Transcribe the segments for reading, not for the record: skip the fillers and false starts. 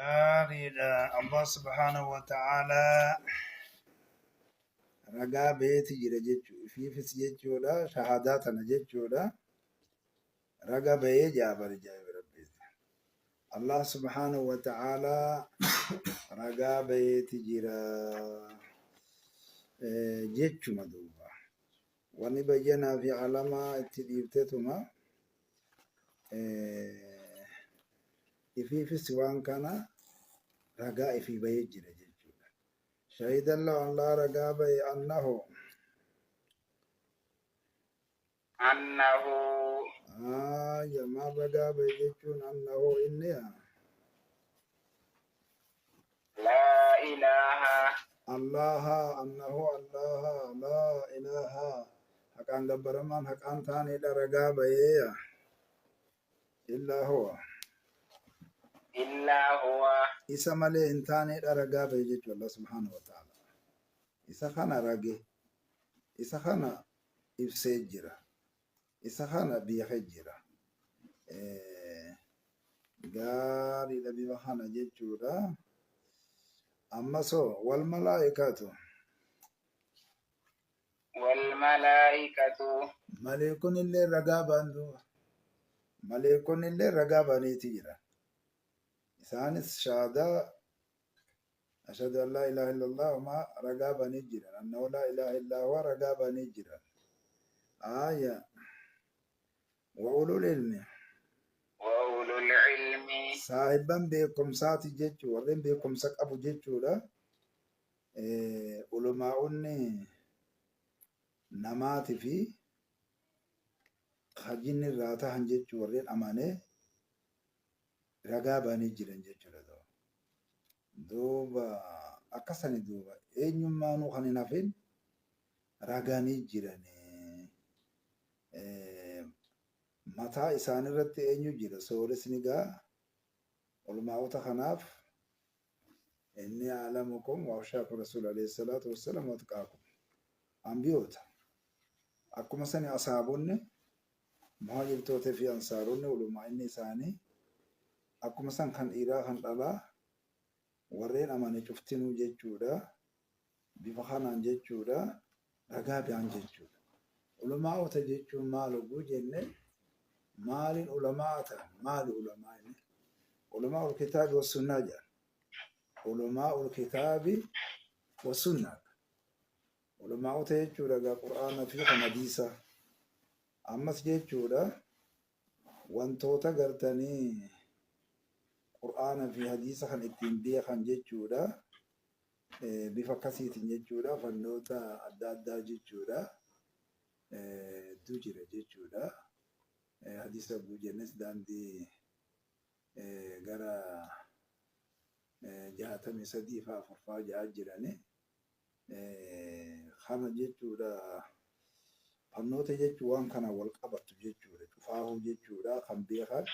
Gaariidha. Allah subhaanahu wa ta'aalaa ragaa baheeti jira jechuudha. Ifiifis jechuudha. Shahaadaa tana jechuudha. Raga bahee jaa bari ajaa'iba rabbiiti. Allah subhaanahu wa ta'aalaa ragaa baheeti jira jechuma duuba. Wanni bayyanaa fi alamaa itti dhiiftetuma ifiifis waan kana ragaa ifii bahee jira jechuudha. Shahidallahu Allah ragaa bahe annahu Annahu. Aaya maal ragaa bahe jechuun annahu inni Laa ilaaha. Allaha annahu Allaha laa ilaaha haqaan gabbaramaan haqaan taaneedha ragaa bahee illaa huwa. Illaa huwa. Isa malee hin taaneedha ragaa bahe jechuudha Allah subhaanahu wa ta'ala. Isa kana rage isa kana ibsee jira. Isa kana beekee jira. Gaariidha bifa kana jechuudha. Ammas hoo wal malaa'ikatu. Wal malaa'ikatu. Maleekonni illee ragaa ba'an duuba. Maleekonni illee ragaa ba'aniiti jira. Isaanis shahaadaa Ashhadu an laa ilaaha illallah uma ragaa ba'anii jiran. Annahu laa ilaaha illaa huwa ragaa ba'anii jiran. Aaya. Wa ulul ilmi. Wa ulul ilmi. Saahibban beekumsaati jechuu warreen beekumsa qabu jechuudha. Ulamaa'onni namaati fi hajinni irraa tahan jechuu warreen amanee ragaa ba'anii jiran jechuudha. Duuba akkasani duuba eenyummaanuu kan hin hafin raganii jirani. Mataa isaanirratti eenyu jira sooresni gaa ulmaa'ota kanaaf inni a'lamukum wa akhshaakum rasuul alayhi salaatu wassalaam wa atqaakum ambiyoota akkuma sani asaabonni muhaajirtoota fi ansaaronni ulumaa'inni isaanii akkuma san kan dhiiraa kan dhalaa warreen amane cuftinuu jechuudha bifa kanaan jechuudha ragaa bi'an jechuudha. Ulamaa'ota jechuun maal hogguu jenne maaliin ulamaa'a ta'an maali ulamaa'inni? Ulamaa'ul kitaabi wa sunnaa jedhan. Ulamaa'ul kitaabi wa sunnaa. Ulamaa'ota jechuudha egaa Qur'aana fi kan hadiisaa. Ammas jechuudha wantoota gartanii Qur'aana fi hadiisa kan ittiin beekan jechuudha. Bifa akkasiitiin jechuudha fannoota adda addaa jechuudha hedduu jira jechuudha. Hadiisa hogguu jennes daandii gara 63 faa afur faa ja'a jirani. Kana jechuudha fannoota jechuun waan kana wal qabatu jechuudha cufaahuu jechuudha kan beekan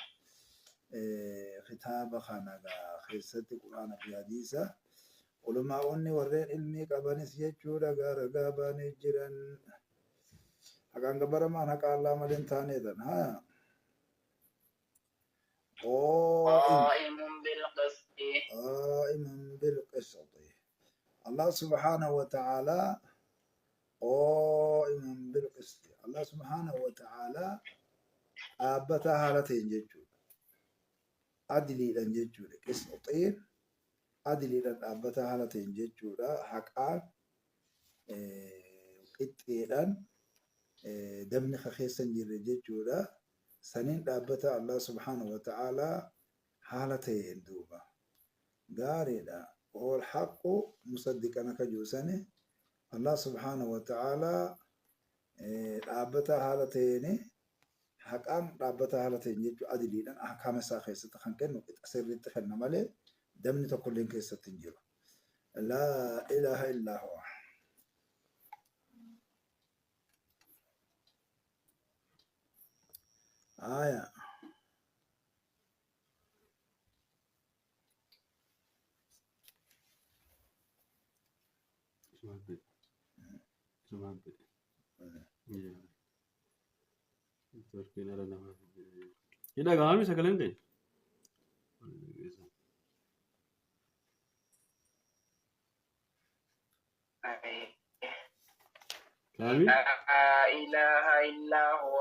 kitaaba kana keessatti quraana fi hadiisa ulamaa'onni warreen ilmii qabanis jechuudha gaa ragaa baanii jiran haqaan gabbaramaan haqa Allaa malee hin taaneedhan haa قائم بالقسط. قائم بالقسط الله سبحانه وتعالى قائم بالقسط الله سبحانه وتعالى dhaabbataa haala ta'een jechuudha. Adiliidhaan jechuudha. Qisxiin adiliidhaan dhaabbataa haala ta'een jechuudha. Haqaan qixxeedhaan dabni ka keessa hin jirre jechuudha. Saniin dhaabbata Allah subhaanahu wa ta'aalaa haala ta'een duuba. Gaariidha. Wahuwa al-haqqu musaddiqan akka jiru sani Allah subhaanahu wa ta'aalaa dhaabbataa haala ta'een haqaan dhaabbataa haala ta'een jechuun adiliidhaan ahkaama isaa keessatti kan kennu qixa sirriitti kenna malee dabni tokkolleen keessatti hin jiru. Laa ilaaha illaa huwa. Aya. Networkiin ala namaa. Ni dhaga'ami sagaleen ta'e. Kaamil? لا إله إلا هو.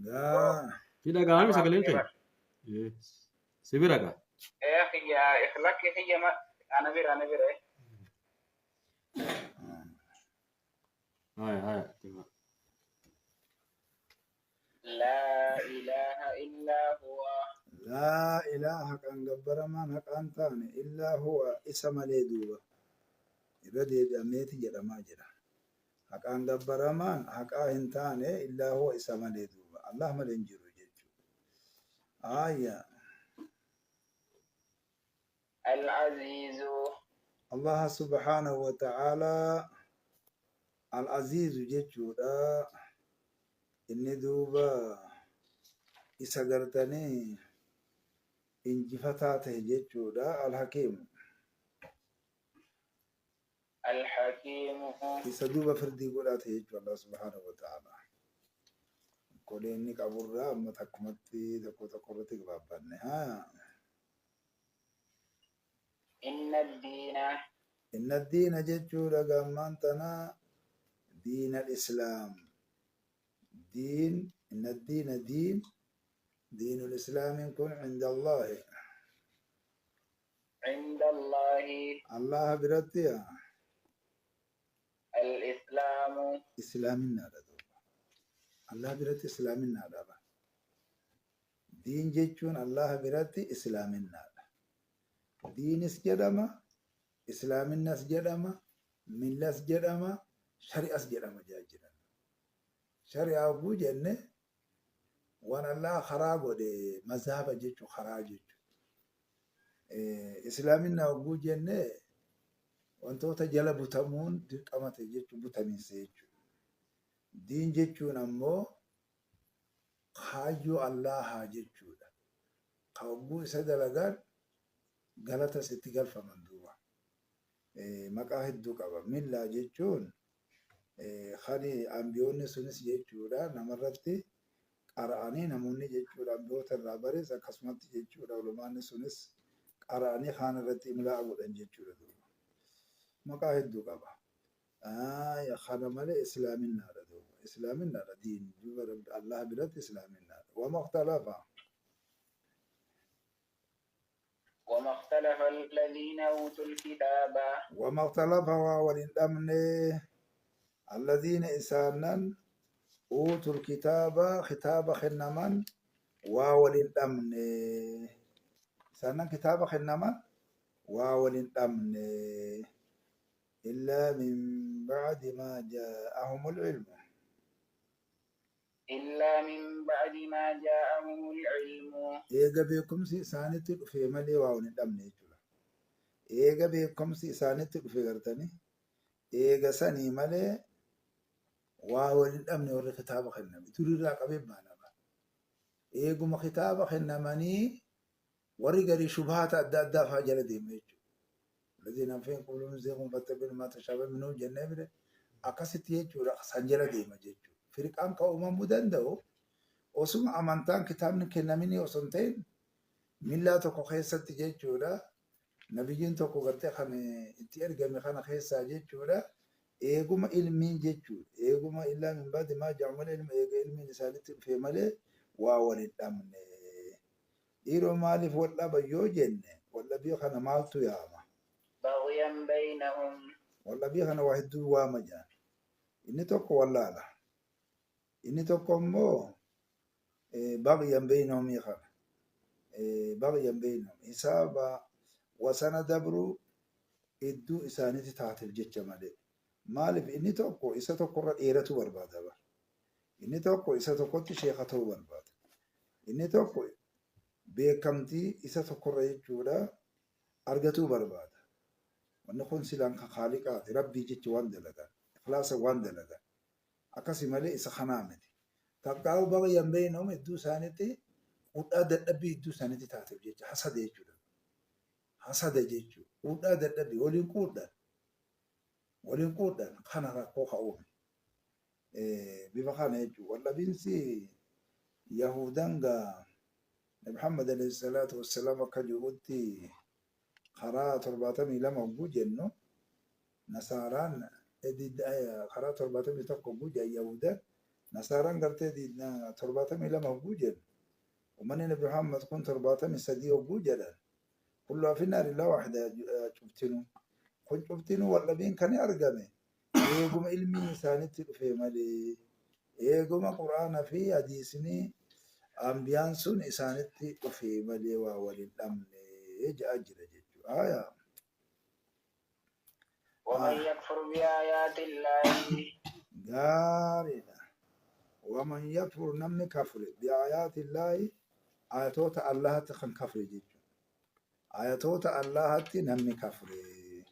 Gaa Si dhaga'ame sagaleen keenya? Si bira gaa? إيه خيا إخلاك خيا ما أنا بير أنا بير. Haya haya. لا إله إلا هو. Laa ilaaha kan gabbaramaan haqaan taane illaa huwa isa malee duuba. Irra deebi'ameeti jedhamaa jira. Haqaan gabbaramaan haqaa hin taane illaa huwa isa malee duuba. Allah malee hin jiru jechuudha. Aya. العزيز. Allah subhaanahu wa ta'aalaa al-aziizu jechuudha. Inni duuba isa gartanii injifataa ta'e jechuudha. Al-hakiimu. الحكيم. Isa duuba firdii godhaa ta'e jechuudha Allah subhaanahu wa ta'aalaa. Qolee inni qaburraa amma takkumatti tokko tokko irratti gabaabbanne. Haa. إن الدين. Inna diina jechuudha gammaan tana diina islaam. Diin inna diina diin diinul islaamiin kun cinda Allaahi. عند الله. Allah biratti الإسلام. Islaaminaadha duuba. Allah biratti islaaminaadha. Diin jechuun Allah biratti islaaminaadha. Diinis jedhama, islaaminnas jedhama, millas jedhama, shari'as jedhama jiran. Shari'aa oguu jenne waan Allah karaa godhe mazhaba jechuu karaa jechuu. Islaaminna oguu jenne wantoota jala butamuun dirqama ta'e jechuu butamiinsa jechuudha. Diin jechuun ammoo kaayyoo Allahaa jechuudha. Ka hogguu isa dalagan galata sitti galfaman duuba. Maqaa hedduu qaba. Millaa jechuun kan ambiyoonni sunis jechuudha namarratti qara'anii namoonni jechuudha ambiyoota irraa bares akkasumatti jechuudha ulumaanni sunis qara'anii kaan irratti imlaa godhan jechuudha duuba. Maqaa hedduu qaba. Kana malee islaaminaadha duuba. Islaaminaadha diin duuba Allah biratti islaaminaadha. Wama ikhtalafa. وما اختلف الذين أوتوا الكتاب. وما اختلف waa wal hin dhabne alladhiina isaanan uutul kitaaba kitaaba kennaman waa wal hin dhabne isaanan kitaaba kennaman waa wal hin dhabne illaa min ba'di maa jaa'ahumul ilmu. إلا من بعد ما جاءهم العلم. Eega beekumsi isaanitti dhufe malee waa wal hin dhabne jechuudha. Eega beekumsi isaanitti dhufe gartanii eega sanii malee waa wal hin dhabne warri kitaaba kenname durirraa qabee baanaba. Eeguma kitaaba kennamanii warri garii shubaata adda addaa fa'aa jala deema jechuudha. Alladhiina fi quluubihim zayghun fattabi'u maa tashabaha minhu jennee bire akkasitti jechuudha san jala deema jechuudha. Firqaan kan uumamuu danda'u osuma amantaan kitaabni kennaminii osoo hin ta'in millaa tokko keessatti jechuudha. Nabiyyiin tokko gartee kan itti ergame kana keessaa jechuudha. Eeguma ilmiin jechuudha. Eeguma illaa min ba'di maa jaa'ahumul ilmu eega ilmiin isaanitti dhufe malee waa wal hin dhabne. Dhiiroo maaliif wal dhaban yoo jenne wal dhabii kana maaltu yaama? بغيا بينهم. Wal dhabii kana waa hedduu waama jedhan. Inni tokko wallaala. Inni tokko immoo baghyan baynahum kana. Baghyan baynahum hisaaba wasana dabruu idduu isaanitti taateef jecha malee. Maaliif inni tokko isa tokkorra dheeratu barbaada bara. Inni tokko isa tokkotti sheeka ta'uu barbaada. Inni tokko beekamtii isa tokkorra jechuudha argatuu barbaada. Wanni kun silaan kan haaliqaati. Rabbii jechi waan dalagan. Ikhlaasa waan dalagan. Akkasi malee isa kanaa miti. Takkaa'u baghyan baynahum idduu isaaniitti qudhaa dadhabbii idduu isaaniitti taateef jecha hasada jechuudha. Hasada jechuudha. Qudhaa dadhabbii waliin quudhan. Waliin quudhan kana rakkoo ka uume. Bifa kana jechuudha. Waldhabiinsi Yahudan gaa Nabi Muhammad alayhi salaatu wassalaam akka jirutti karaa 72 hogguu jennu Nasaaraan Karaa 71 hogguu jedhan Yahudan, Nasaaraan gartee 72 hogguu jedhu, ummanni Nabi Muhammad kun 73 hogguu jedhan, kullu fi naari illaa waahida. Cuftinu kun cuftinuu waldhabiin kan argame eeguma ilmiin isaanitti dhufe malee, eeguma Qur'aana fi hadiisni ambiyaan sun isaanitti dhufe malee waa waliin dhabne jedhaa jira jechuudha. Aayaa. ومن يكفر بآيات الله. Gaariidha. ومن يكفر, namni kafre, بآيات الله, ayatoota Allahatti kan kafre jechuudha. Ayatoota Allahatti namni kafre.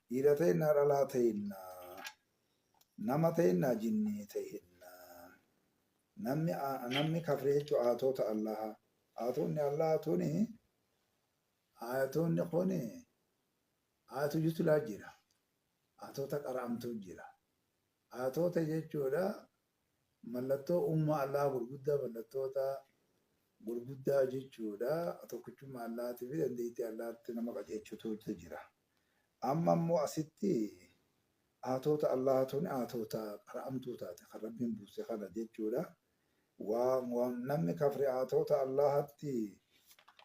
Dhiira ta'innaa, dhalaa ta'innaa, nama ta'innaa, jinnii ta'innaa. Namni kafre jechuun ayatoota Allaha. Ayatoonni Allaha tuni, ayatoonni kuni ayatu يتلى jira. Ayatoota qara'amtuu jira. Ayatoota jechuudha mallattoo uumaa Allaha gurguddaa, mallattoota gurguddaa jechuudha. Tokkichummaa Allahaatii fi dandeettii Allahaatti nama qajeelchutu jira. Amma immoo asitti ayatoota Allaha tuni ayatoota qara'amtuu taate kan Rabbiin buuse kana jechuudha. Waan namni kafre ayatoota Allahatti,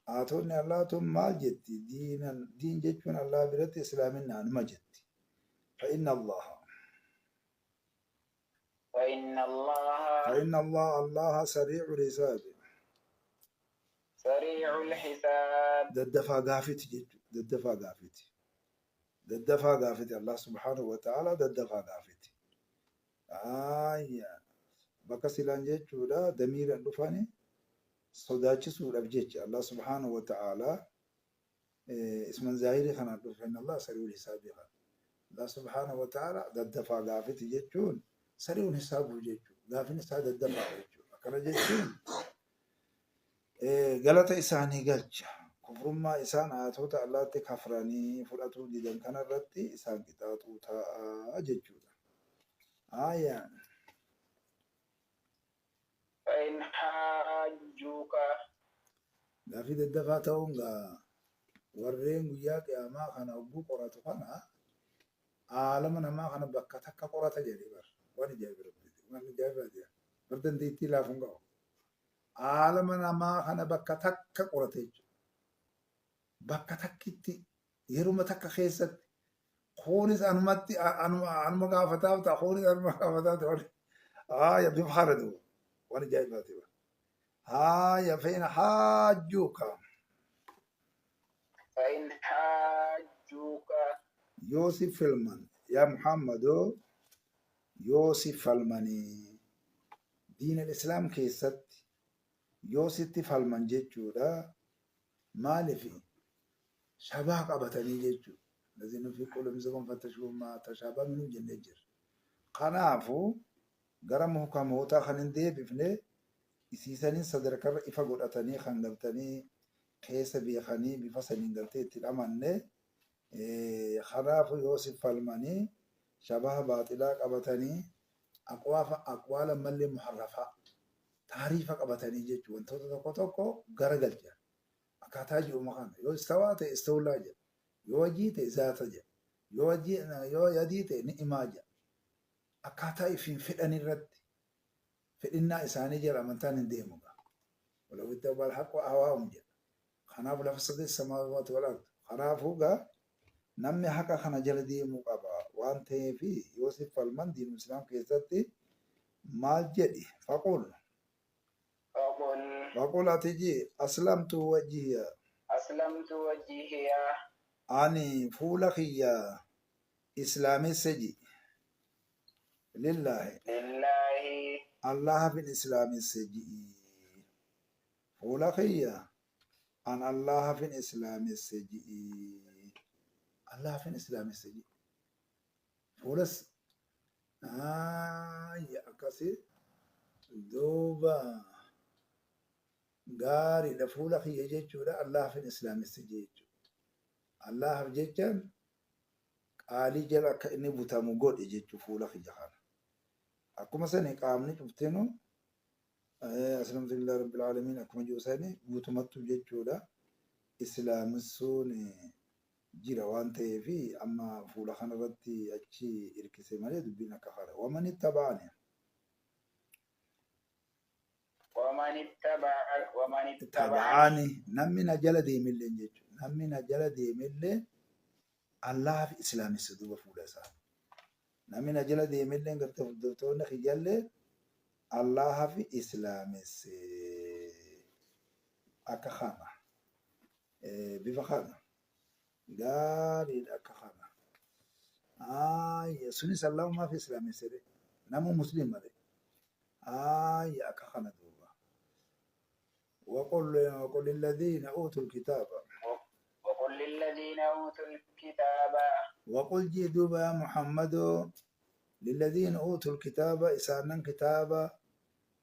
ayatoonni Allah tun maal jetti? Diinan, diin jechuun Allah biratti islaaminaa numa jetti. فإن الله فإن الله فإن الله الله سريع الحساب. سريع الحساب. Daddafaa gaafiti jechuudha. Daddafaa gaafiti. Daddafaa gaafiti. Allah سبحانه وتعالى daddafaa gaafiti. Ayya. Bakka silaan jechuudha damiiraan dhufani sodaachisuudhaaf jecha Allah سبحانه وتعالى isman zaahirii kanaan dhufe. إن الله سريع الحساب kana. Allah سبحانه وتعالى daddafaa gaafiti jechuun سريع الحساب jechuudha. Gaafin isaa daddafaa jechuudha. Akkana jechuun galata isaanii galcha. Kufrummaa isaan ayatoota Allaatti kafranii fudhatuu didan kanarratti isaan qixaaxuu ta'a jechuudha. Aayaa. فإن حاجوك Gaafii daddafaa ta'uun gaa warreen guyyaa qiyaamaa kana hogguu qoratu kana aalama namaa kana bakka takka qorata jedhee bar. Waan ajaa'iba Rabbiiti. Waan ajaa'ibaati. Bar dandeettii laafuun qabu. Aalama namaa kana bakka takka qorata jechuudha. Bakka takkitti, yeruma takka keessatti, kunis anumatti anuma gaafataaf ta'a, kunis anuma gaafataaf ta'a. Haaya, bifa kana duuba. Waan ajaa'ibaati. Haaya, فإن حاجوك. فإن حاجوك. Yoo si falman, yaa Muhammadoo, yoo si falmanii diina islaam keessatti yoo sitti falman jechuudha. Maaliif shabaa qabatanii jechuudha. الذين في قلوبهم زيغ فاتبعوا ما تشابه منه jennee jirra. Kanaafuu gara muhkamootaa kan hin deebifne isiisaniin sadarkarra ifa godhatanii kan galtanii keessa beekanii bifa saniin galtee itti amanne. Kanaafuu yoo si falmanii shabaha baaxilaa qabatanii, aqwaafa aqwaala mallee muharrafaa taariifa qabatanii jechuudha, wantoota tokko tokko garagalchan akkaataa ji'uma kana, yoo استوى ta'e استولى jedha, yoo wajjii ta'e zaata jedha, yoo wajjii yoo yadii ta'e ni'imaa jedha, akkaataa ifiin fedhan irratti fedhinnaa isaanii jala amantaan hin deemu gaa. ولو اتبع الحق أهواءهم jedha. Kanaaf لفسدت السماوات والأرض. Kanaafuu gaa namni haqa kana jala deemuu qaba waan ta'eef, yoo si falman diin islaam keessatti maal jedhi? فقل. فقل. فقل, ati ji, أسلمت وجهي. أسلمت وجهي. Ani fuula kiyya islaamesse ji, لله. لله. Allaha islaamesse ji, fuula kiyya an Allaha islaamesse ji, Allaha islaamesse ji fuulas. Ayya, akkasi duuba gaariidha. Fuula kiyya jechuudha Allaha islaamesse ji jechuudha. Allahaaf jechaan qaalii jala akka inni butamu godhe jechuu fuula kiyya kana. Akkuma sani qaamni cuftinu أسلمت لله رب العالمين akkuma jiru sani guutumattu jechuudha. Islaamessuun. Jira waan ta'eef amma fuula kanarratti achi hirkise malee dubbiin akka kana. Waman ittaba'ani. Waman ittaba'ani. Taba'ani namni na jala deemillee jechuudha. Namni na jala deemillee Allaaf islaamessa duuba fuula isaa. Namni na jala deemillee gartee hordoftoonni kiyyallee Allaaf islaamesse akka kana. Bifa kana. Gaariidha akka kana. Aayya sunis Allahumaaf islaamesse nama muslim malee. Aayya akka kana duuba. وقل للذين أوتوا الكتاب. وقل للذين أوتوا الكتاب. وقل جدوب يا محمد للذين أوتوا الكتاب إسانا كتابا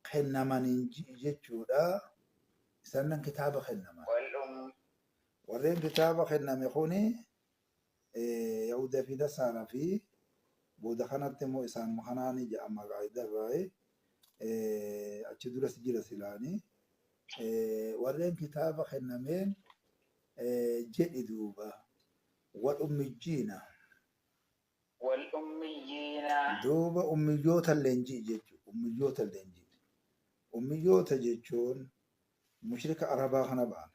خنمان جتشودا إسانا كتابا خنمان. والأم. ورين كتابا خنمان يخوني يهودا في دسانا في بودا خانت مو إسان مخاناني جاء مقاعدة راي أتشدورة سجيرة سلاني warreen kitaaba kennameen jedhi duuba wal ummiyyiina. Wal ummiyyiina. Duuba ummiyyoota leenjii jechuudha. Ummiyyoota leenjii. Ummiyyoota jechuun mushrika Arabaa kana ba'an.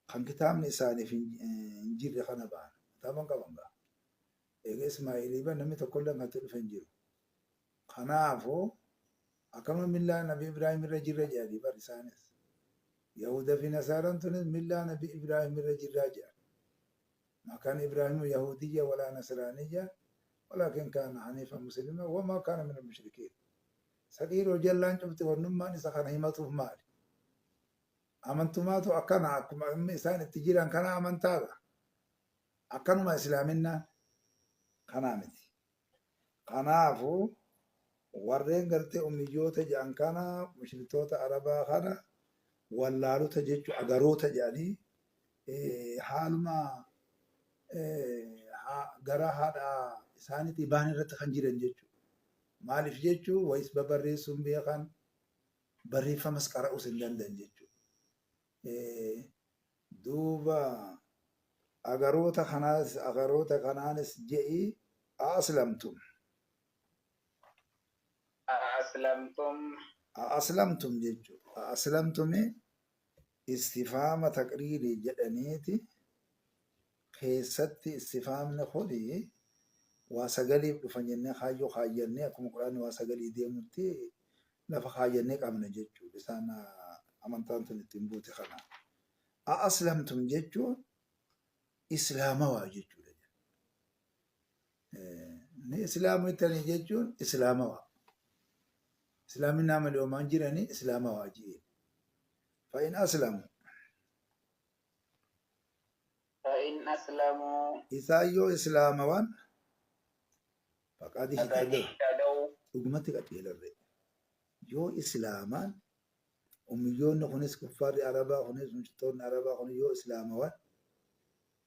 Kan kitaabni isaaniif hin jirre kana ba'an. Kitaaba hin qaban ga'a. Egaa Ismaa'ilii ba namni tokkollee kan dhufe hin jiru. Kanaafuu akkama millaa Nabi Ibraahim irra jirra jedhanii bar isaanis. Yahuda fi Nasaaraan tunis millaa Nabi Ibraahim irra jirraa jedhan. ما كان إبراهيم يهوديا ولا نصرانيا ولكن كان حنيفا مسلما وما كان من المشركين. سدير جلان شفت ونمان إذا كان همته مال. أمنتماتو أكنا أكما أم إنسان التجيران كان أمنتابا. أكنوا ما إسلامنا كنامتي. كنافو warreen gartee ummiyyoota jedhan kana mushriktoota Arabaa kana wallaalota jechuun agaroota jedhanii haaluma gara haadha isaaniitti baan irratti kan jiran jechuudha. Maaliif jechuun wayis babarreessuun beekan barreeffamas qara'uus hin danda'an jechuudha. Duuba agaroota kanaas agaroota kanaanis je'i aslamtum. Aslamtum. Aslamtum jechuudha. Aslamtumi istifaama taqriirii jedhaniiti keessatti istifaamni kuni waa sagaliif dhufan jennee kaayyoo kaayyannee akkuma quraanni waa sagalii deemutti lafa kaayyannee qabna jechuudha. Isaan amantaan tun ittiin buute kana. Aslamtum jechuun islaamawaa jechuudha. Ni islaamitanii jechuun islaamawaa. Islaaminaa malee homaan jiranii islaamawaa jee. Fa'in aslamu. فإن أسلموا. Isaan yoo islaamawan faqad فقد ihtadaw. اهتدوا. Dhugumatti qajeelarre. Yoo islaamaan ummiyyoonni kunis kuffaarri Arabaa kunis mushriktoonni Arabaa kunis yoo islaamawan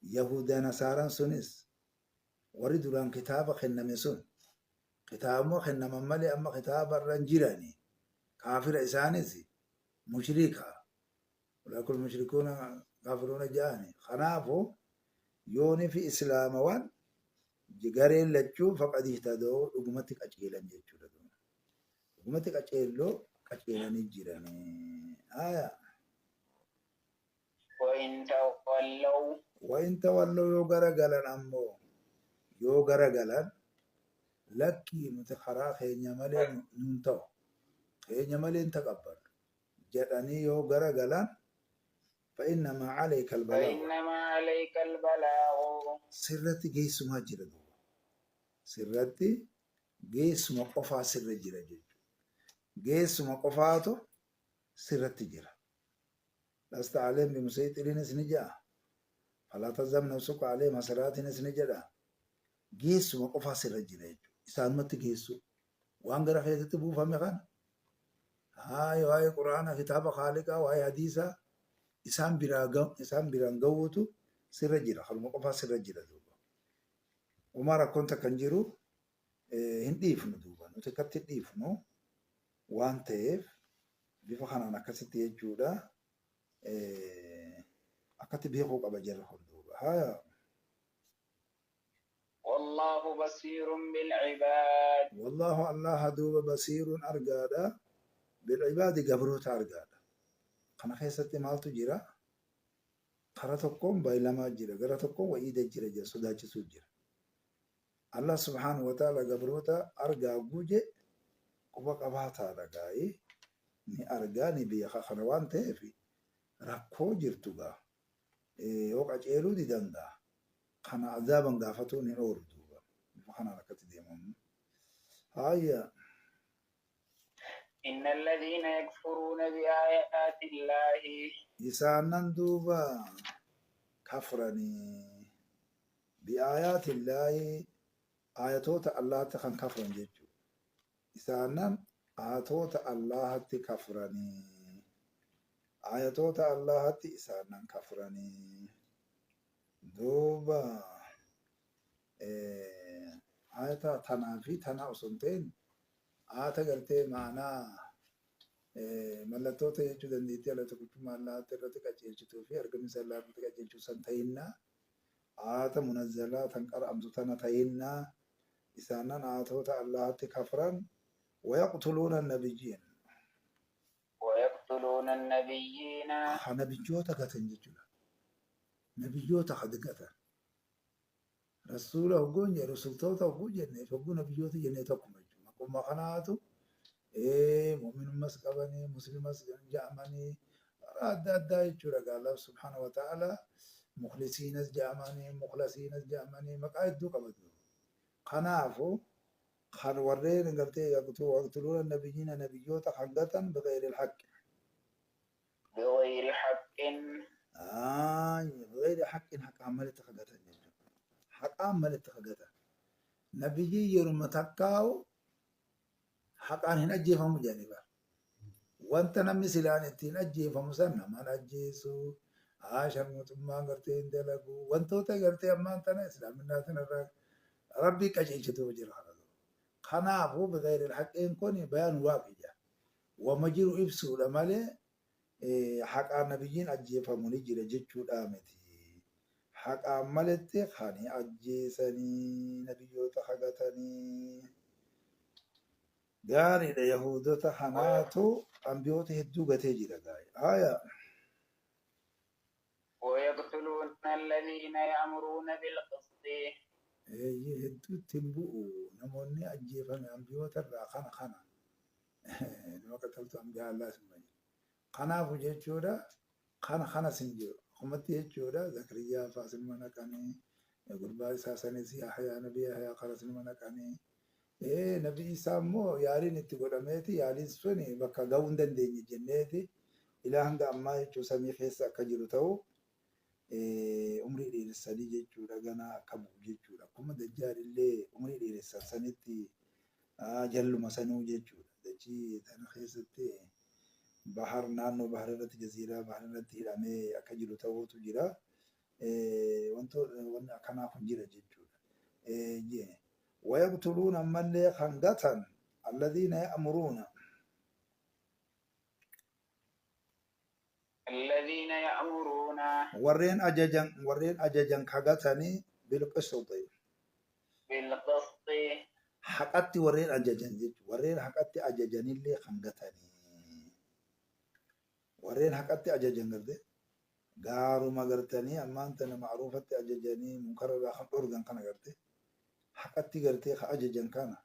Yahudaa Nasaaraan sunis warri duraan kitaaba kenname sun kitaabuma kennaman malee amma kitaaba irra hin jirani. Kaafira isaanis mushrika. Walaakul mushrikuuna kaafiruuna ja'ani. Kanaafuu yooni fi islaamawan gareen lachuu faqad ihtadaw dhugumatti qajeelan jechuudha. Dhugumatti qajeelloo qajeelanii jiranii. Aya. وإن تولوا. وإن تولوا yoo garagalan ammoo yoo garagalan lakkii nuti karaa keenya malee nun ta'u keenya malee hin taqabbalu jedhanii yoo garagalan فإنما عليك البلاغ. فإنما عليك البلاغ. Sirratti geessumaa jira duuba. Sirratti geessuma qofaa sirra jira jechuudha. Geessuma qofaatu sirratti jira. لست عليهم بمصيطر inis ni jedha. فلا تذهب نفسك عليهم حسرات inis ni jedha. Geessuma qofaa sirra jira jechuudha. Isaanumatti geessu. Waan gara keessatti buufame kana. Haaya waa'ee quraana kitaaba khaaliqaa waa'ee hadiisaa isaan biraa isaan biraan ga'uutu sirra jira. Kanuma qofaa sirra jira duuba. Uumaa rakkoon takka hin jiru hin dhiifnu duuba. Nuti akkatti hin dhiifnu waan ta'eef bifa kanaan akkasitti jechuudha. Akkatti beekuu qaba jarri kun duuba. Haaya. والله بصير بالعباد. Wallaahu Allaha duuba basiirun argaadha. Bilcibaadi gabroota argaadha. Kana keessatti maaltu jira? Kara tokkoon baylamaa jira, gara tokkoon wa'iida jira jira, sodaachisuu jira. Allah subhaanahu wa ta'ala gabroota argaa guje quba qabaataadha gaa'ii ni argaa ni beeka kana waan ta'eef rakkoo jirtu gaa yoo qaceeluu ni danda'a. Kana azaaban gaafatuun hin oolu duuba. Bifa kanaan akkatti deemamu. Haayya. إن الذين يكفرون بآيات الله Isaanan duuba kafranii bi'aayaatillaahi ayatoota Allahatti kan kafran jechuudha. Isaanan ayatoota Allahatti kafranii ayatoota Allahatti isaanan kafranii duuba ayata tanaa fi tanaa osoo hin ta'in ayata gartee ma'anaa mallattoota jechuu dandeettii ala tokkichummaa Allaatti irratti qajeelchituu fi argamisa Allah irratti qajeelchuu san ta'innaa ayata munazzalaa tan qara'amtu tana ta'innaa isaanan ayatoota Allahatti kafran wayaqtuluuna nabiyyiin ويقتلون النبيين ha nabiyyoota gatan jechuudha. Nabiyyoota gatan. Rasuula hogguun jedhe rusultoota hogguu jenne hogguu nabiyyoota jennee tokkuma jechuudha. Maqummaa kanaatu mu'minummas qabanii muslimas ja'amanii karaa adda addaa jechuudha. Allah subhaanahu wa ta'ala mukhlisiinas ja'amanii mukhlasiinas ja'amanii maqaa hedduu qabatu. Kanaafu kan warreen gartee yaqtuluuna nabiyyiina nabiyyoota kan gatan bighayri alhaqqi. بغير حق Bighayri haqqin haqaan malitti kan gatan jechuudha. Haqaan malitti kan gatan. Nabiyyi yeruma takkaa'u haqaan hin ajjeefamu jedhanii bara. Wanta namni silaan ittiin ajjeefamu san namaan ajjeesu, sharmuuxummaan gartee hin dalagu, wantoota gartee ammaan tana islaaminaa sanarraa rabbii qajeelchituuf jira kana. Kanaafuu bighayri haqqeen kun bayaan waaqiyya. Wama jiru ibsuudha malee haqaan nabiyyiin ajjeefamu ni jira jechuudha miti. Haqaan maletti kan ajjeesanii nabiyyoota hagatanii gaariidha. Yahuudota kanaatu ambiyoota hedduu gatee jira gaarii. Haaya. ويقتلون الذين يأمرون بالقسط Hedduutti hin bu'u namoonni ajjeefame ambiyoota irraa kana kana. Nama qaxaltu ambiyaa Allah sin malee. Kanaafu jechuudha kana kana sin jiru. Akkumatti jechuudha Zakariyaa fa'aa sinuma naqanii gurbaa isaa sanis Yahyaa nabi Yahyaa kana sinuma naqanii nabi Isaa immoo yaaliin itti godhameeti yaaliin sun bakka ga'uu hin dandeenye jenneeti ilaa hanga ammaa jechuun samii keessa akka jiru ta'u umrii dheeressanii jechuudha ganaa akka bu'u jechuudha. Akkuma dajjaal illee umrii dheeressan sanitti jalluma sanuu jechuudha. Dachii tana keessatti bahar naannoo bahar irratti jaziiraa bahar irratti hidhamee akka jiru ta'uutu jira. Wantoota wanni akkanaa kun jira jechuudha. ويقتلون ammallee kan gatan الذين يأمرون الذين يأمرون warreen ajajan ka gatanii بالقسط بالقسط haqatti warreen ajajan jechuudha. Warreen haqatti ajajanillee kan gatanii warreen haqatti ajajan garte gaaruma gartanii ammaan tana macruufatti ajajanii munkara irraa kan dhorgan kana garte haqatti gartee ka ajajan kana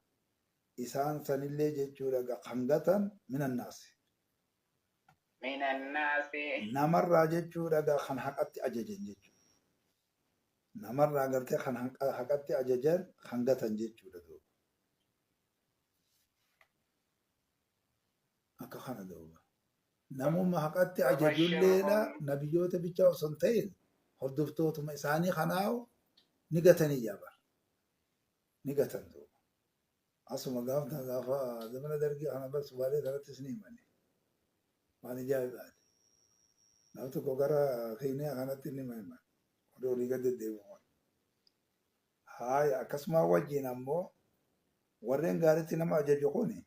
isaan sanillee jechuudha kan gatan من الناس من الناس namarraa jechuudha kan haqatti ajajan jechuudha. Namarraa gartee kan haqatti ajajan kan gatan jechuudha duuba. Akka kana duuba. Namuma haqatti ajajulleedha nabiyyoota bichaa osoo hin ta'in hordoftootuma isaanii kanaawu ni gatanii jaabar. Ni gatan duuba. Asuma gaafa gaafa zamana dargii kana bar Sumaalee kanattis ni himani. Waan ajaa'ibaati. Nam tokko gara Keeniyaa kanatti ni himan. Oduu olii gad deddeebi'u. Haaya, akkasuma wajjin ammoo warreen gaariitti nama ajaju kuni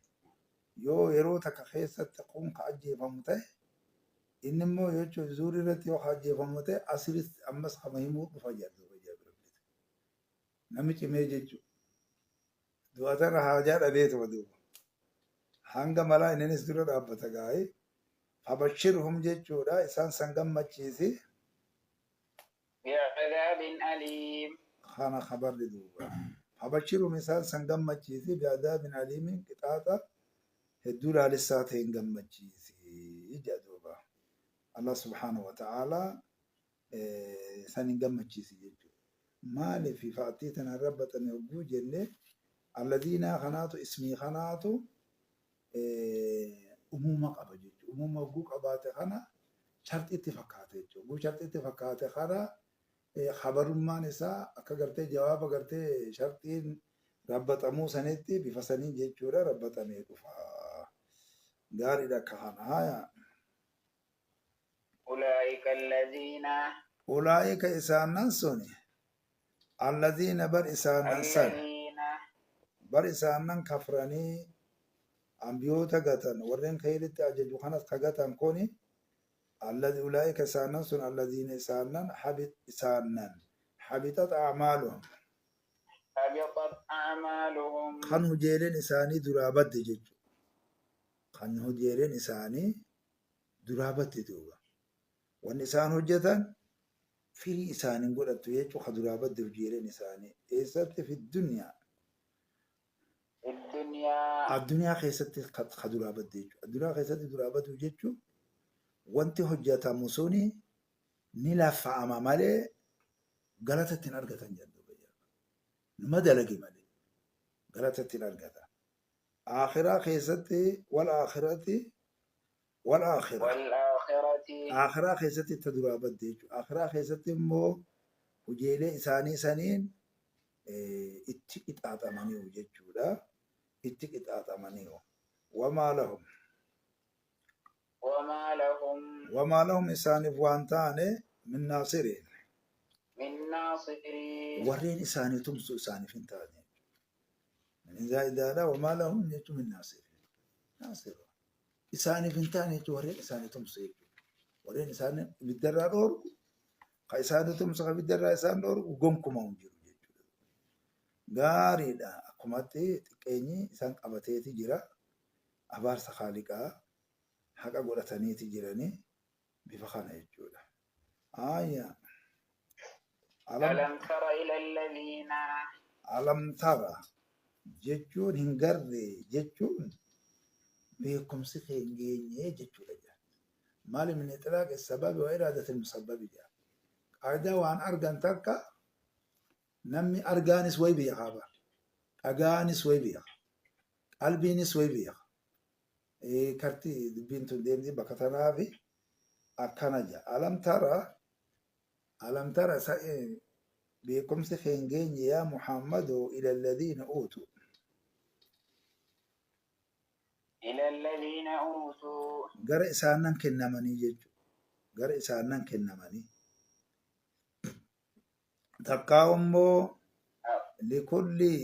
yoo yeroo takka keessatti kun ka ajjeefamu ta'e inni immoo jechuun zuurii irratti yoo ka ajjeefamu ta'e asiris ammas kama himuu dhufa jedhu. Namni cimee jechuudha. Du'a tana haajaa dhabeetuma duuba. Hanga malaa inninis dura dhaabbata gaa'ee. Fabashirhum jechuudha isaan san gammachiisi. Bi'adaabin aliim. Kana kabarri duuba. Fabashirhum isaan san gammachiisi bi'adaabin aliimin qixaaxa hedduu laalessaa ta'een gammachiisi jedha duuba. Allah subhaanahu wa ta'ala san hin gammachiisi jechuudha. Maaliif fa'attii tanaan rabbaxame hogguu jenne alladiinaa kanaatu ismii kanaatu umuuma qaba jechuudha. Umuuma hogguu qabaate kana sharxiitti fakkaate jechuudha. Hogguu sharxiitti fakkaate kana habarummaan isaa akka gartee jawaaba gartee sharxiin rabbaxamuu sanitti bifa saniin jechuudha rabbaxamee dhufa. Gaariidha akka kana haya. Ulaa'ika allaziina. Ulaa'ika isaannan suni allaziina bar isaannan san Allaziina. bar isaannan kafranii ambiyoota gatan warreen kheyritti ajaju kanas ka gatan kuni allazi ulaa'ika isaannan sun allaziina isaannan habit isaannan habixat a'maaluhum Habitat a'maaluhum. Kan hujeeleen isaanii duraa badde jechu kan hujeeleen isaanii duraa badde duuba. Wanni isaan hojjatan firii isaan hin godhattu jechuu ka duraa badde hojiileen isaanii. Eessatti fi dunyaa. Addunyaa. Addunyaa keessatti ka duraa badde jechuudha. Addunyaa keessatti duraa baduu jechuun wanti hojjatamu suni ni laffa'ama malee galata ittiin argatan jedhu. Numa dalage malee galata ittiin argata. Aakhiraa keessatti wal aakhirati wal aakhira. Wal aakhirati. Aakhiraa keessatti ta duraa badde jechuudha. Aakhiraa keessatti immoo hojiilee isaanii saniin itti qixaaxamaniiru jechuudha. Itti qixaaxamaniiru. Wamaa lahum. Wamaa lahum. Wamaa lahum isaaniif waan taane min naasiriin. Min naasiriin. Warreen isaanii tumsu isaaniif hin taane. Min zaa'idaadha wamaa lahum jechuun min naasiriin. Naasira. Isaaniif hin taane jechuun warreen isaanii tumsu jechuudha. Warreen isaanii ibiddarraa dhoorgu, ka isaanii tumsu ka ibiddarraa isaan dhoorgu gonkumaa hin jiru jechuudha. Gaariidha. Akkumatti xiqqeenyi isaan qabateeti jira. Abaarsa Khaaliqaa haqa godhataniiti jiranii bifa kana jechuudha. Aaya. Alam Alam tara ila alladhiina. Alam tara jechuun hin garre jechuun beekumsi kee hin geenye jechuudha jedha. Maali min ixlaaq sababi wa iraadati musabbabi jedha. Qaayidaa waan argan takka namni argaanis way beekaa bara. Dhagaanis way beeka. Qalbiinis way beeka. Karti dubbiin tun deemti bakka tanaafi akkana jedha. Alam tara alam tara beekumsi kee hin geenye yaa Muhammadu ila alladhiina uutu. Ila alladhiina uutuu. Gara isaanan kennamanii jechuudha. Gara isaanan kennamanii. Takkaa immoo likulli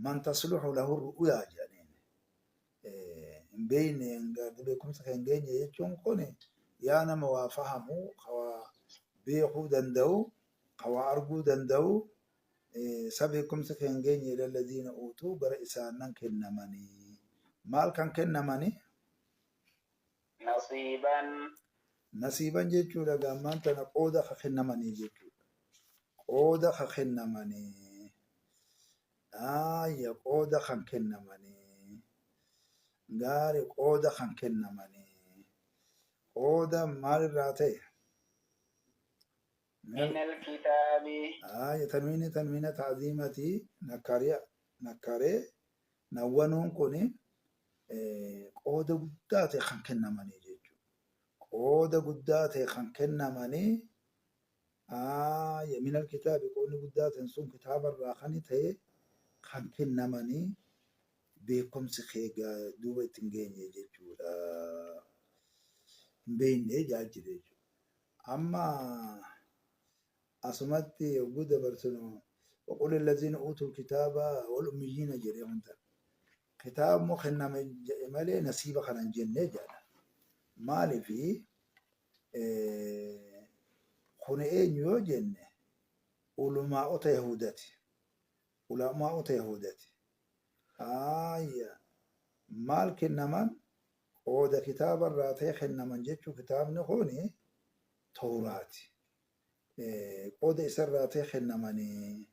man tasluhu lahu ru'yaa jedhaniin. Hin beekne beekumsa kan hin geenye jechuun kun yaa nama waa fahamu, ka waa beekuu danda'u, ka waa arguu danda'u, sa beekumsa kan hin geenye ila alladhiina uutuu gara isaanan kennamanii. Maal kan kennamanii? Nasiiban. Nasiiban jechuudha gaammaan tana qooda ka kennamanii jechuudha. Qooda ka kennamanii. Aayya qooda kan kennamanii. Gaari qooda kan kennamanii. Qooda maalirraa ta'e? Min alkitaabi. Aayya tanwiini tanwiina ta'ziimati nakariya nakaree nawwanuun kuni qooda guddaa ta'e kan kennamanii jechuudha. Qooda guddaa ta'e kan kennamanii aayya minal kitaabi qoodni guddaa ta'e sun kitaaba irraa kan ta'e kan kennamanii beekumsi kee duuba itti hin geenye jechuudha. Hin beekne jaa jira jechuudha. Amma asumatti yogguu dabarsinu waqul allaziina uutul kitaaba wal ummiyyiina jedhee hunda. Kitaabmu kenname jedhe malee nasiiba kana hin jenne jedha. Maaliifi kun eenyu yoo jenne ulumaa'ota Yahudaati. Ulamaa'ota Yahudaati. Haaya, maal kennaman? Qooda kitaaba irraa ta'e kennaman jechuu. Kitaabni kuni Tawraati. Qooda isarraa ta'e kennamanii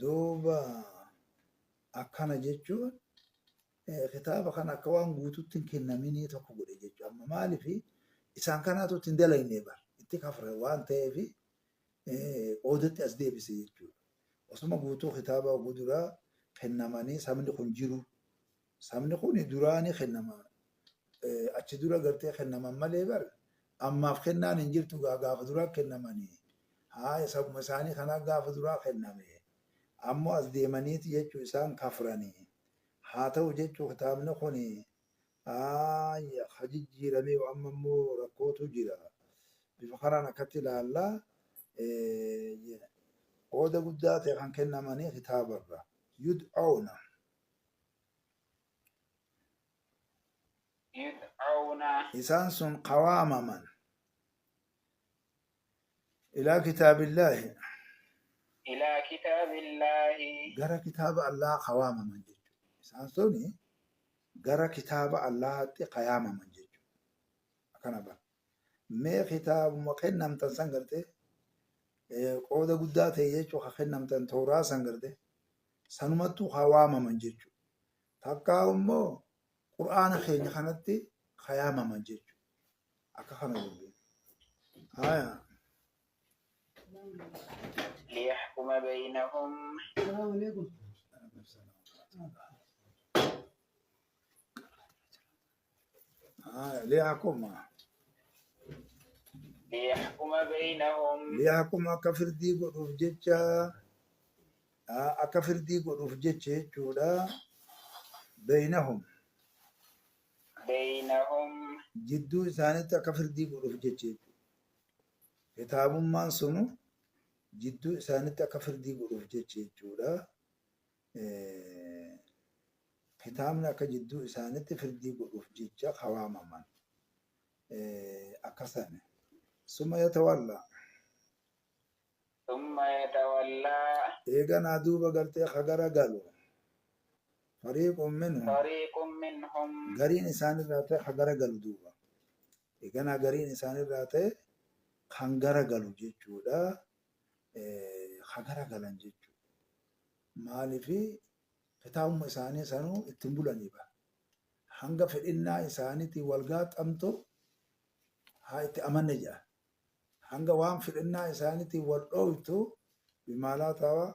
duuba akkana jechuun kitaaba kana akka waan guututti hin kennaminii tokko godhe jechuudha. Amma maaliif isaan kanaatu itti hin dalagne bar itti kafre waan ta'eef qoodatti as deebise jechuudha. Osuma guutuu kitaaba duraa kennamanii sabni kun jiru. Sabni kun duraanii kennama. Achi dura gartee kennaman malee bar ammaaf kennaan hin jirtu, gaafa duraa kennamanii. Haa, sabuma isaanii kanaa gaafa duraa kenname. Ammoo as deemaniiti jechuu isaan kafranii. Haa ta'u jechuu, kitaabni kun ha jijjiiramee amma immoo rakkootu jira. Bifa kanaan akkatti ilaallaa, qooda guddaa ta'e kan kennamanii kitaabarra. Yud'awna. Yud'awna. Isaan sun qawaamaman. Ilaa kitaabillaahi. Ilaa kitaabillaahi. Gara kitaaba Allaa qawaamaman jechuudha. Isaan suni gara kitaaba Allahaatti qayaamaman jechuudha. Akkana bara. Mee kitaabuma kennamtan san gartee qooda guddaa ta'e jechuu ka kennamtan Tooraa san gartee sanumattuu haa waamaman jechuudha. Takkaa immoo Qur'aana keenya kanatti kayaamaman jechuudha. Akka kana dubbiin. Haya. Liyaxkuma baynahum. Salaamu alaikum. Haya. Liyaxkuma. Liyaxkuma baynahum. Liyaxkuma, akka firdii godhuuf jecha, akka firdii godhuuf jecha jechuudha. Baynahum. Baynahum. Jidduu isaaniitti akka firdii godhuuf jecha jechuudha. Kitaabummaan sunu jidduu isaaniitti akka firdii godhuuf jecha jechuudha. Kitaabni akka jidduu isaaniitti firdii godhuuf jecha kawaamaman. Akkasani. Summa yatawalla. Summa yatawallaa. Eeganaa duuba gartee ka gara galu. Fariiqun minhum. Fariiqun minhum. Gariin isaanirraa ta'e ka gara galu duuba. Eeganaa gariin isaanirraa ta'e kan gara galu jechuudha. Ka gara galan jechuudha. Maaliifi kitaabuma isaanii sanuu ittiin bulanii bara. Hanga fedhinnaa isaaniitiin wal gaaxamtu haa itti amanne jedhan. Hanga waan fedhinnaa isaaniitiin wal dhooftu bimaalaa taawaa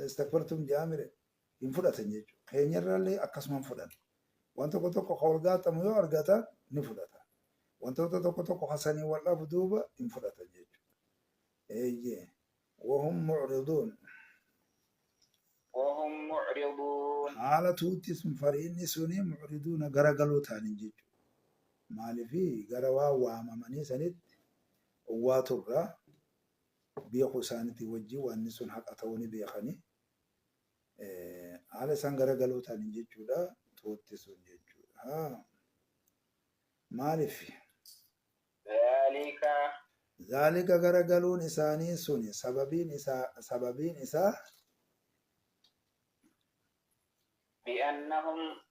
istakbartum jedhamire hin fudhatan jechuudha. Keenyarraallee akkasuma hin fudhan. Waan tokko tokko ka wal gaaxamu yoo argatan ni fudhatan. Wantoota tokko tokko hasanii wal dhabu duuba hin fudhatan jechuudha. Eeyyee. Wahum mucriduun. Wahum mucriduun. Haala tuutti sun fariinni suni mucriduuna garagaloo ta'anii jechuudha. Maaliifi gara waan waamamanii sanitti owwaa turra beekuu isaaniitiin wajjin wanni sun haqa ta'uu ni beekanii. Haala isaan garagaloo ta'anii jechuudha tuutti sun jechuudha. Maaliif? Zaalika. Zaalika, garagaluun isaanii suni sababiin isaa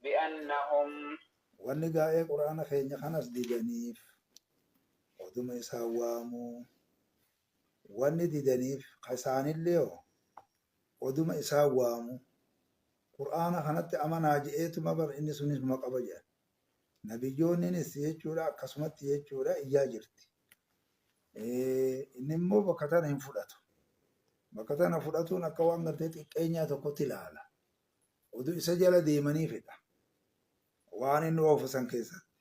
Bi'annahum. Wanni gaa'ee Quraana keenya kanas didaniif, oduma isaan waamuu wanni didaniif ka isaanillee hoo oduma isaan waamu Qur'aana kanatti amanaa je'eetuma bar inni sunis numa qaba jedhan. Nabiyyoonninis jechuudha akkasumatti jechuudha iyyaa jirti. Inni immoo bakka tana hin fudhatu. Bakka tana fudhatuun akka waan gartee xiqqeenyaa tokkotti ilaala. Oduu isa jala deemanii fedha. Waan inni oofu san keessatti.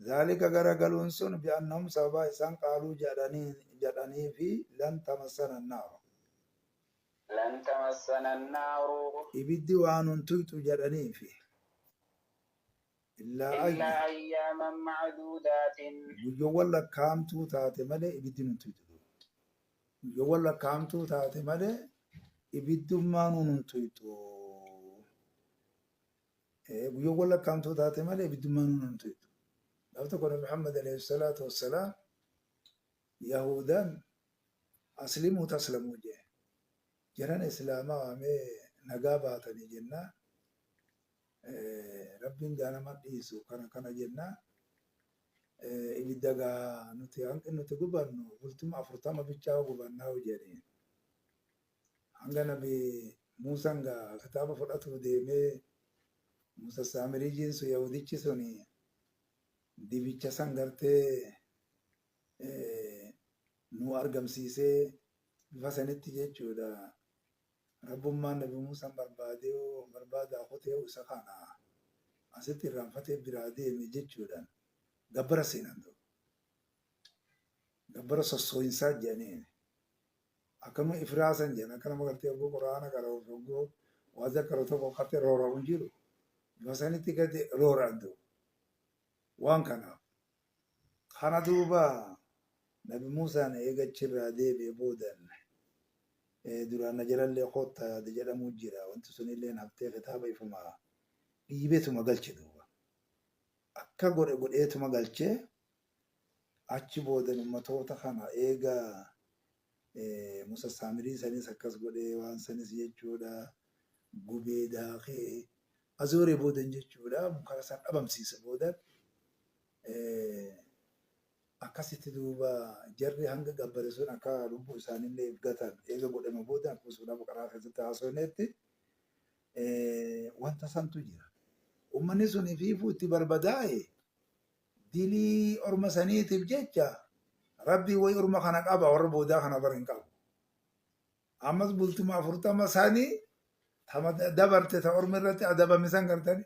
Zaalika, garagaluun sun, bi'annahum, sababaa isaan, qaaluu, jedhanii fi, lan tamassana naaru. Lan tamassana annaaru. Ibiddi waan nun tuyxu jedhanii fi. Illaa Illaa ayyaaman macduudaatin. Guyyoowwan lakkaa'amtuu taate malee ibiddi nun tuyxu. Guyyoowwan lakkaa'amtuu taate malee ibiddummaa nun tuyxu. Guyyoowwan lakkaa'amtuu taate malee ibiddummaa nun tuyxu. Gaaf tokko Nabi Muhammad alayhi salaatu wassalaam Yahudan aslimuu taslamuu jee. Jaran Islaamaa waamee. Nagaa baatanii jennaan Rabbiin gaa nama dhiisu kana kana jennaan ibidda gaa nuti hanqi nuti gubannu bultuma 40 bichaa gubannaa jedheen. Hanga Nabi Muusan gaa kitaaba fudhatuu deemee Muusa Saamiriijiin sun Yahudichi sun dibicha san gartee nu argamsiisee bifa sanitti jechuudha. Rabbummaan Nabi Muusaan barbaadee barbaadaa kutee isa kana asitti irraanfatee biraa deeme jechuudhaan gabbara seenan duuba. Gabbara sossooyinsaa jedhaniin. Akkanuma ifraasan jedhan akka nama gartee hogguu Qur'aana qara'uuf hogguu waa zakkaru tokko kate roora'u hin jiru. Bifa sanitti gadi roora'an duuba. Waan kanaaf. Kana duuba Nabi Muusaan eega achirraa deebi'e boodan duraan na jalallee koottaa yaada jedhamuu jira. Wanti sunilleen haftee kitaaba ifuma dhiibetuma galche duuba. Akka godhe godheetuma galchee achi boodan ummatoota kana eega Musa Saamirii sanis akkas godhee waan sanis jechuudha gubee daakee azooree boodan jechuudha munkara san dhabamsiise boodan akkasitti duuba jarri hanga gabbare sun akka lubbuu isaanillee if gatan eega godhame booda akkuma suuraa Baqaraa keessatti haasofnetti wanta santu jira. Ummanni sun ifiifuu itti barbadaa'e dilii orma saniitiif jecha Rabbii wayi orma kana qaba warra boodaa kana bar hin qabu. Ammas bultuma 40 sanii tama dabarte ta orma irratti adabame san gartani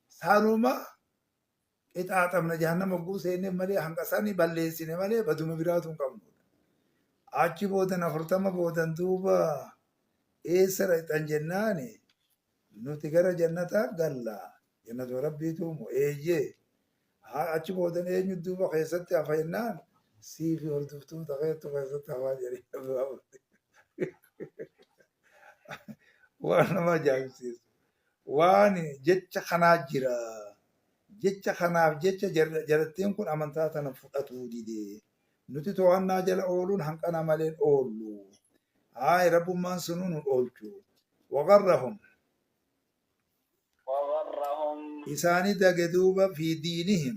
sanuma qixaaxamna jahannama hogguu seenne malee hanga sani balleessine malee baduma biraatu hin qabnu. Achi boodan 40 boodan duuba eessa dhaqxan jennaani nuti gara jannataa galla. Jannatuma Rabbiitu moo eeyyee. Achi boodan eenyu duuba keessatti hafa jennaan sii fi hordoftoota keettu keessatti hafaa jedhee. Waan nama ajaa'ibsiisu. Waan jecha kanaa jira. Jecha kanaaf jecha jarattiin kun amantaa tana fudhatuu dide. Nuti to'annaa jala ooluun hanqana malee hin oollu. Haay Rabbummaan sunuu nu oolchu. Waqarrahum. Waqarrahum. Isaani dage duuba fi diinihim.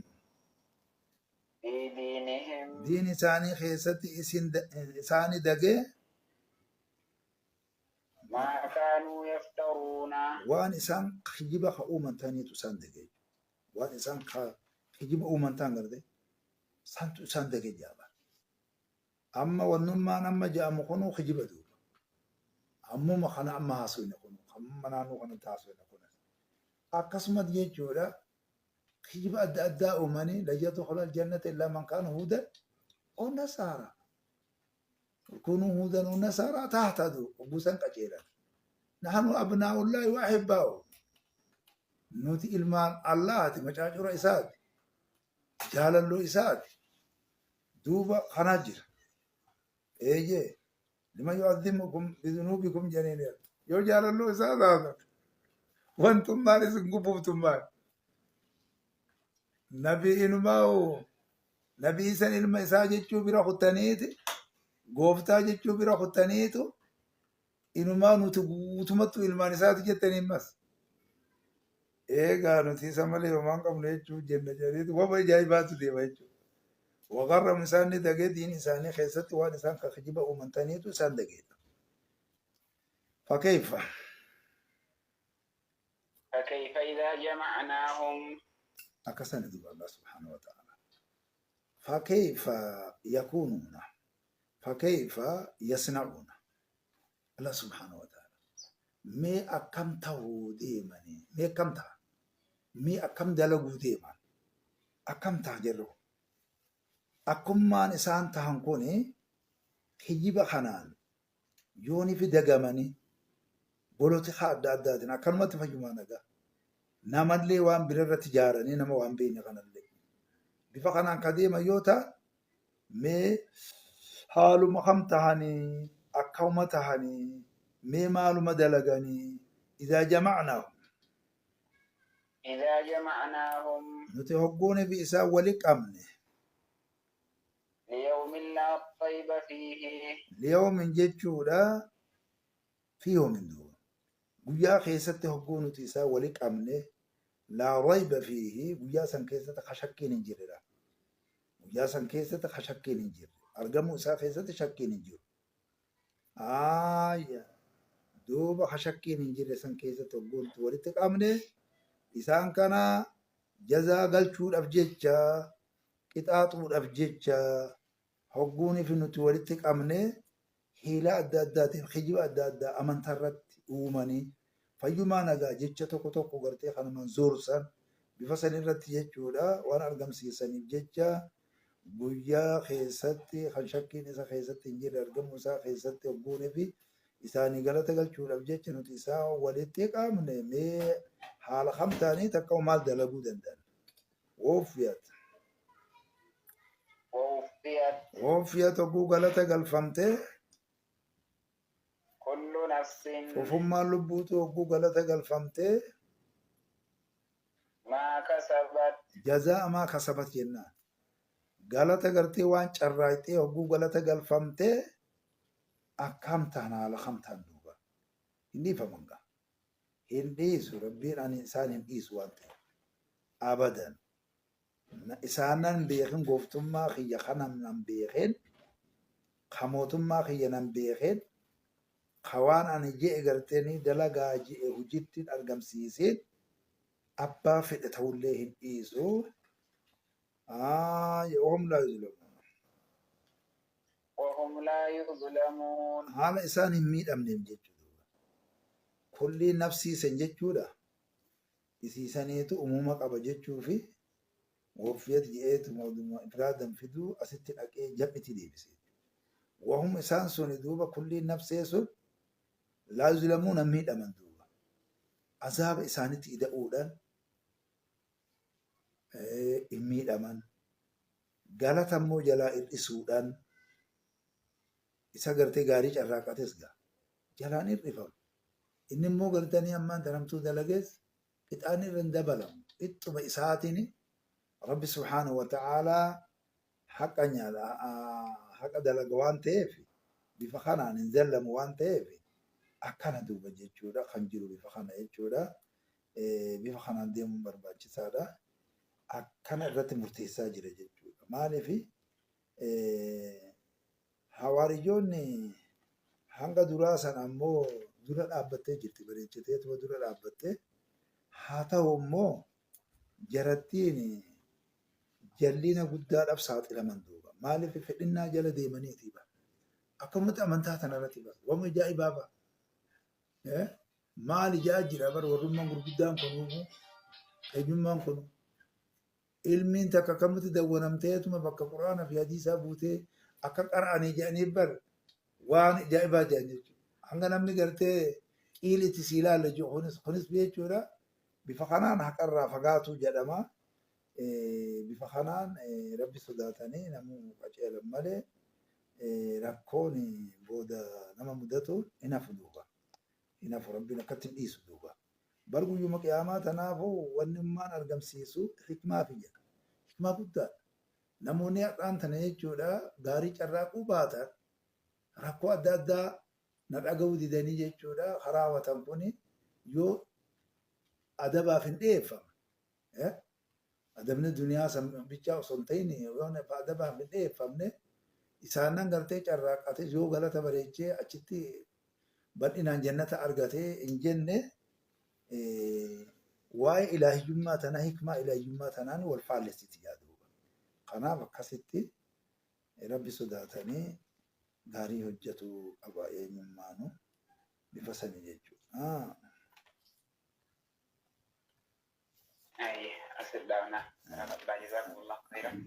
Fi diinihim. Diin isaanii keessatti isin isaani dage. Maa kaanuu yaftaruuna. Waan isaan kijiba ka uuman taniitu isaan dage. Waan isaan ka kijiba uuman tan garte santu isaan dage jaaba. Amma wannummaan amma ja'amu kunuu kijiba duuba. Ammuma kana amma haasofne kunu amma naannoo kanatti haasofne kun akkasumas jechuudha kijiba adda addaa uumanii lan yadkhula aljannata illaa man kaana huudan aw nasaara. Kunuu huudan aw nasaaraa tahtadu hogguu san qajeelan. Nahnu abnaa'ullaahi wa ahibbaa'u. Nuti ilmaan Allaahati macaacura isaati. Jaalalloo isaati. Duuba kanaa jira. Eeyyee. Lima yu'adhimukum bidunuubikum jedhaniin yoo jaalalloo isaa taatan wantummaan isin gubuuftummaan. Nabi inumaa Nabi Iisan ilma isaa jechuu bira kuttaniiti gooftaa jechuu bira kuttaniitu inumaa nuti guutumattu ilmaan isaati jettanii ammas. Eegaa nuti isa malee homaa hin qabnu jechuu jenna jedhaniitu wama ajaa'ibaatu deema jechuudha. Waqarram isaan ni dagee diin isaanii keessatti waan isaan ka kijiba uumantaniitu isaan dageedha. Fakkeeffa. Fakayfa idhaa jama'naahum. Akkasani duuba Allah subhaanahu wa ta'ala. Fakayfa yakuunuuna. Fakayfa yasna'uuna. Allah subhaanahu wa ta'ala. Mee akkam ta'uu deemanii. Mee akkam ta'a. Mee akkam dalaguu deeman. Akkam ta'a jarri kun. Akkummaan isaan tahan kuni kijiba kanaan yoonifi dagamanii bolotikaa adda addaatiin akkanumatti fayyumaa nagaa namallee waan bira irratti ijaaranii nama waan beekne kanallee bifa kanaan ka deeman yoo ta'an mee haaluma kam tahanii akkuma tahanii mee maaluma dalaganii idaa jama'naahum. Idaa jama'naahum. Nuti hogguunifi isaan wali qabne. Liyawmin laa rayba fiihi. Liyawmin jechuudha fi yawmin duuba. Guyyaa keessatti hogguu nuti isaa wali qabne, laa rayba fiihi, guyyaa san keessatti ka shakkiin hin jirredha. Guyyaa san keessatti ka shakkiin hin jirre. Argamuu isaa keessatti shakkiin hin jiru. Aayya. Duuba ka shakkiin hin jirre san keessatti hogguu nuti walitti qabne, isaan kana jazaa galchuudhaaf jecha, qixaaxuudhaaf jecha, hogguuniif nuti walitti qabne, hiilaa adda addaatiif kijiba adda addaa amantaa irratti uumanii, fayyumaa nagaa jecha tokko tokko gartee kanumaan zoorsan bifa san irratti jechuudha, waan argamsiisaniif jecha, guyyaa keessatti kan shakkiin isa keessatti hin jirre argamuu isaa keessatti hogguunii fi isaanii galata galchuudhaaf jecha nuti isaa walitti qabne, mee haala kam ta'anii takka maal dalaguu danda'an. Woffiyat. Woffiyat. Woffiyat, hogguu galata galfamte. Kullu nafsin. Cufummaan lubbuutu hogguu galata galfamte. Maa kasabat. Jazaa maa kasabat jennaan. Galata gartee waan carraaqxee hogguu galata galfamte, akkam ta'an, haala kam ta'an duuba? Hin dhiifaman gaa. Hin dhiisu Rabbiin, ani isaan hin dhiisu waan ta'eef. Abadan. Isaan nan beekin, gooftummaa kiyya kana nan beekin, ka mootummaa kiyya nan beekin, ka waan ani je'e gartee dalagaa je'e hojittiin argamsiisin, abbaa fedhe ta'ullee hin dhiisu. Wahum laa yuzlamuun. Wahum laa yuzlamuun. Haala isaan hin miidhamneef jechuudha. Kullii nafsiisan jechuudha. Isiisaniitu uumama qaba jechuu fi woffiyat je'eetu mootummaa ifraadan fiduu asitti dhaqee jam'iti deebise. Wahum, isaan suni duuba, kullii nafsee sun, laa yuzlamuun, hin miidhaman duuba. Azaaba isaanitti ida'uudhaan hin miidhaman. Galata immoo jalaa hir'isuudhaan isa gartee gaarii carraaqates gaa jalaan hir'ifamu. Inni immoo gartanii ammaan tanamtuu dalagees qixaan irra hin dabalamu. Ittuma isaatiin Rabbi subhaanahu wa ta'aalaa haqa nyaata, haqa dalaga waan ta'eef, bifa kanaan hin zallamu waan ta'eef, akkana duuba jechuudha, kan jiru bifa kana jechuudha. Bifa kanaan deemuun barbaachisaadha. Akkana irratti murteessaa jira jechuudha. Maaliif hawaariyyoonni hanga duraa sana ammoo dura dhaabbattee jirti, bareechiteetuma dura dhaabbattee, haa ta'u immoo jarattiin jallina guddaadhaaf saaxilaman duuba. Maaliif? Fedhinnaa jala deemaniiti ba. Akkamatti amantaa tanarratti ba. Waan ajaa'ibaa ba. Maal ijaa jira bar, warrummaan gurguddaan kunuufu, eenyummaan kun, ilmiin takka akkamitti dawwanamteetuma bakka Quraana fi hadiisaa buutee akka qara'anii jedhanii bar, waan ajaa'ibaa jedhan jechuudha. Hanga namni gartee qiil itti si ilaalla jiru kunis jechuudha. Bifa kanaan haqarraa fagaatu jedhama. Bifa kanaan Rabbi sodaatanii namuu qaceelan malee, rakkoon booda nama mudatu hin hafu duuba. Hin hafu, Rabbiin akkatti hin dhiisu duuba. Bar guyyuma qiyaamaa tanaafuu wannummaan argamsiisu hikmaa fi jedha. Hikmaa guddaadha. Namoonni har'aan tana jechuudha gaarii carraaquu baatan, rakkoo adda addaa na dhaga'uu didanii jechuudha karaa hawatan kuni yoo adabaaf hin dhiyeeffamne. Adabni duniyaa san bichaa osoo hin ta'in, yoo adabaaf hin dhiyeeffamne, isaanan gartee carraaqate yoo galata bareechee achitti bal'inaan jannata argatee hin jenne, waa'ee ilaahiyyummaa tanaa, hikmaa ilaahiyyummaa tanaan wal faallessiti yaaduuba. Kanaaf akkasitti Rabbi sodaatanii gaarii hojjetu qaba eenyummaanu bifa sanii jechuudha. Ayi, asit dhaabna. Jazakumullah khairan.